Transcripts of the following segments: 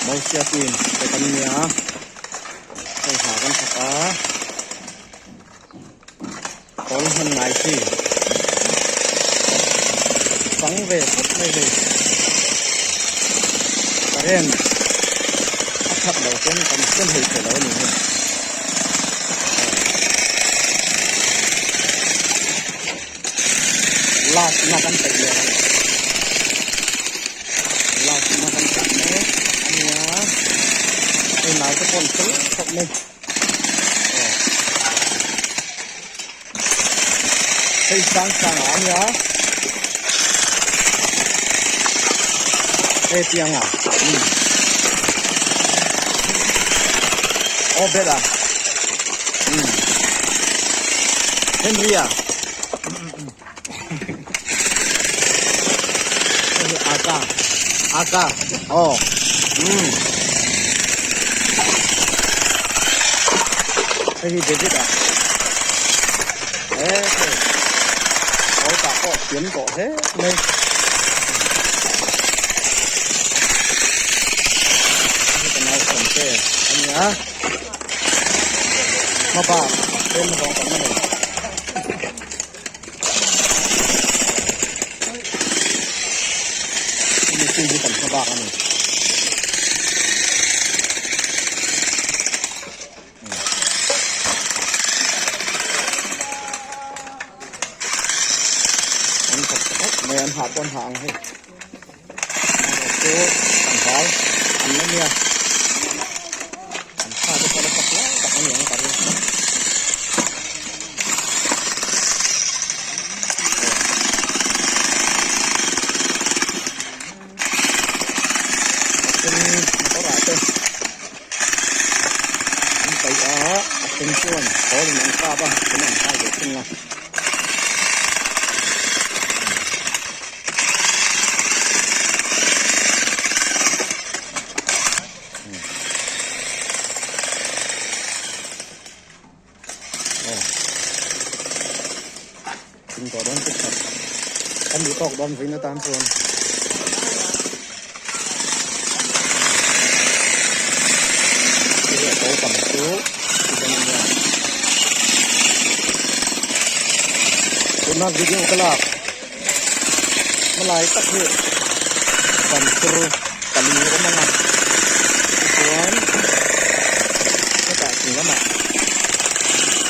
Mosia team te kan nia hei hna kan thawk a kawl hman ngai chi fang ve khawp mai hei current a that loh chuan kan hre hleih theih lo a ni hei. Last na kan peih leh ang. Last na kan peih mek a nia. Hei nau te pawh an fel khawp mai. Aw. Hei sang sang ah a nia. Hei tiang ah. Um. Aw bet ah. Um. Henry ah. Aka Aka oh um hei hi David ah he hei aw tah pawh thiam tawh hle mai hei ka naupang te a nia. Hmabak tlem zawng tam a nei. Hemi chin hi kan hmabak a ni. An thawk tha khawp mai an hah pawh an hah ang hei. Chu tlangval an la nia an thla te pawh la chak lai tak a ni ang ka ring. A then motor ah te an paih a a then chuan hawl in an kap a a then an hai ve thung a. Thing tawh dawn chep chep kan duh tawk dawn vawiin atan chuan hei a ko pang chu tihian a nia tuna video ka lak hmalai tak hi ban thur pali a awm ang a tichuan hetah chung lamah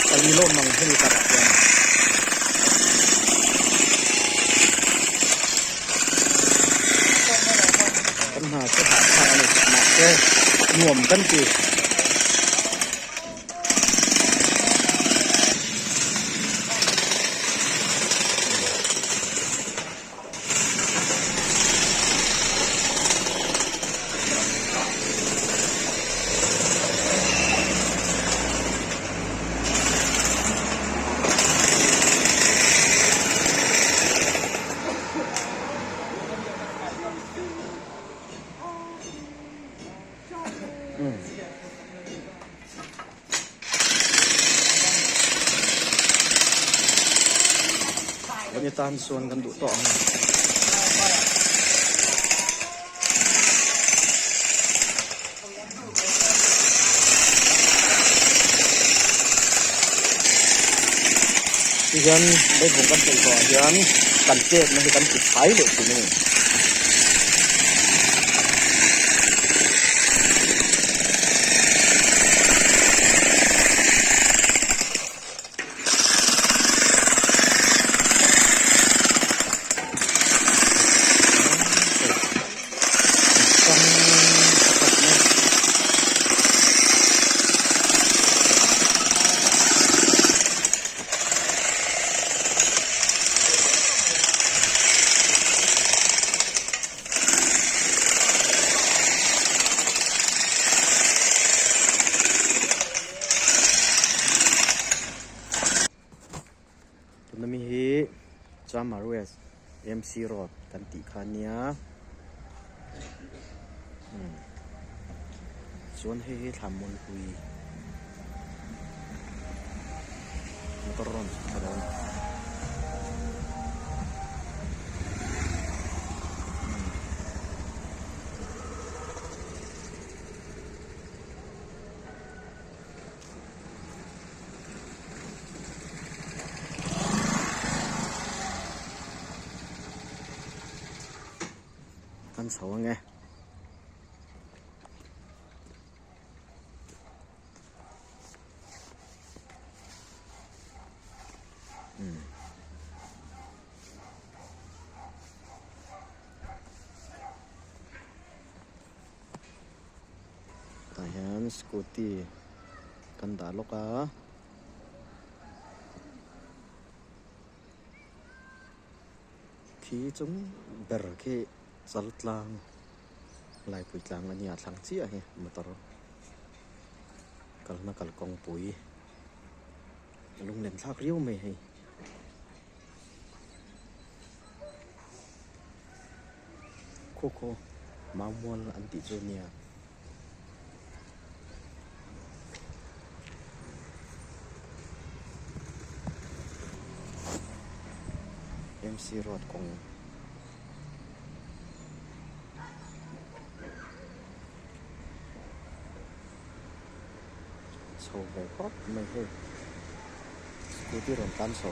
pali lawm ang hemi karah hian. Kan hna chu hahthlak a ni mahse nuam kan ti. Kan i tan chuan kan duh tawh ang a. Tihian leivung kan peih tawh ah hian kan chetna hi kan ti phai leh thin a ni. Tuna mi hi Chamar West MC Road kan tih kha ania chuan hei hi thla Mualpui motor rawn chhuk thla dawn. Kan chho ange. Tah hian scooty kan dah lawk a. Thi chung ber khi chal tlang laipui tlang a nia thlang chiah hi motor kalna kalkawngpui lunglen thlak riau mai hei. Khaw khaw mau mual an tih chu nia. MC road kawng chho ve khawp mai hei scooty rawn tlan chho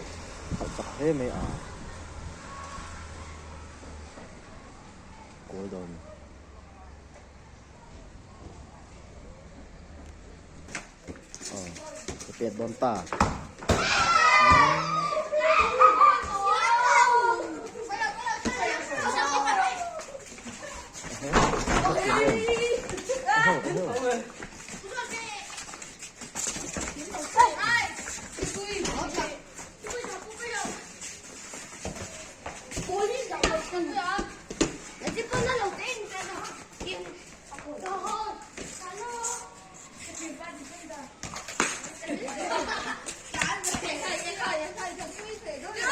khalh chak hle mai a kawl dawn. Aw ka pet dawn ta.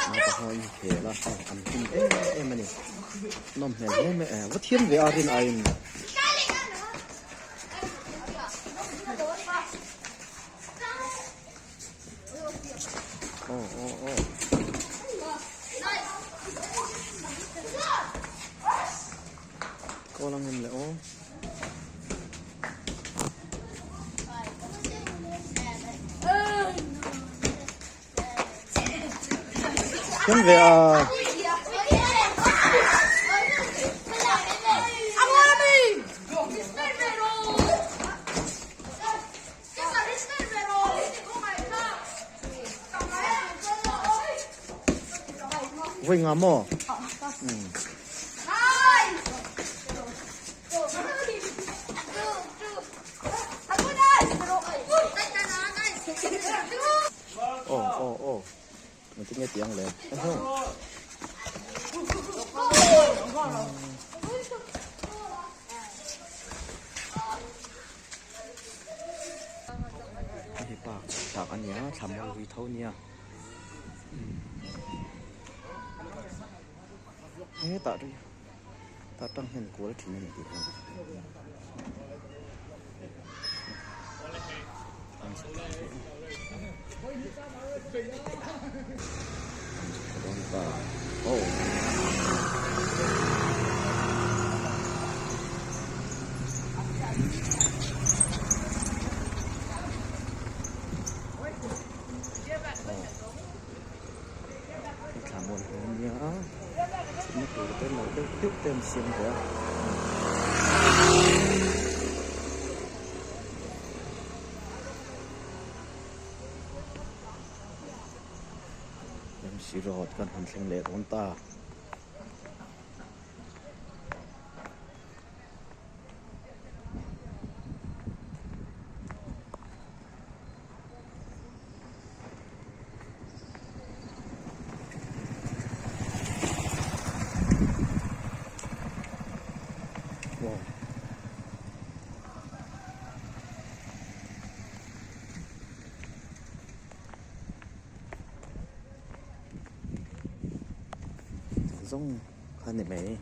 Naupang inkhel a an hlim em em a ni nawm hmel hle mai a va thiam ve a rin aiin. Aw aw aw. Kawl ang em le aw. Thiam ve a. Vui nga maw? Aw aw aw engtin nge tih ang le? Hei park tak a nia thla mawi hui tho nia hetah te tah tang hian kual thin a ni tih hi aw. Thla mawi hle a nia thutna tur te nalh deuh deuh te an siam ve a. MC road kan han thleng leh dawn ta. Zawng kha ni mai.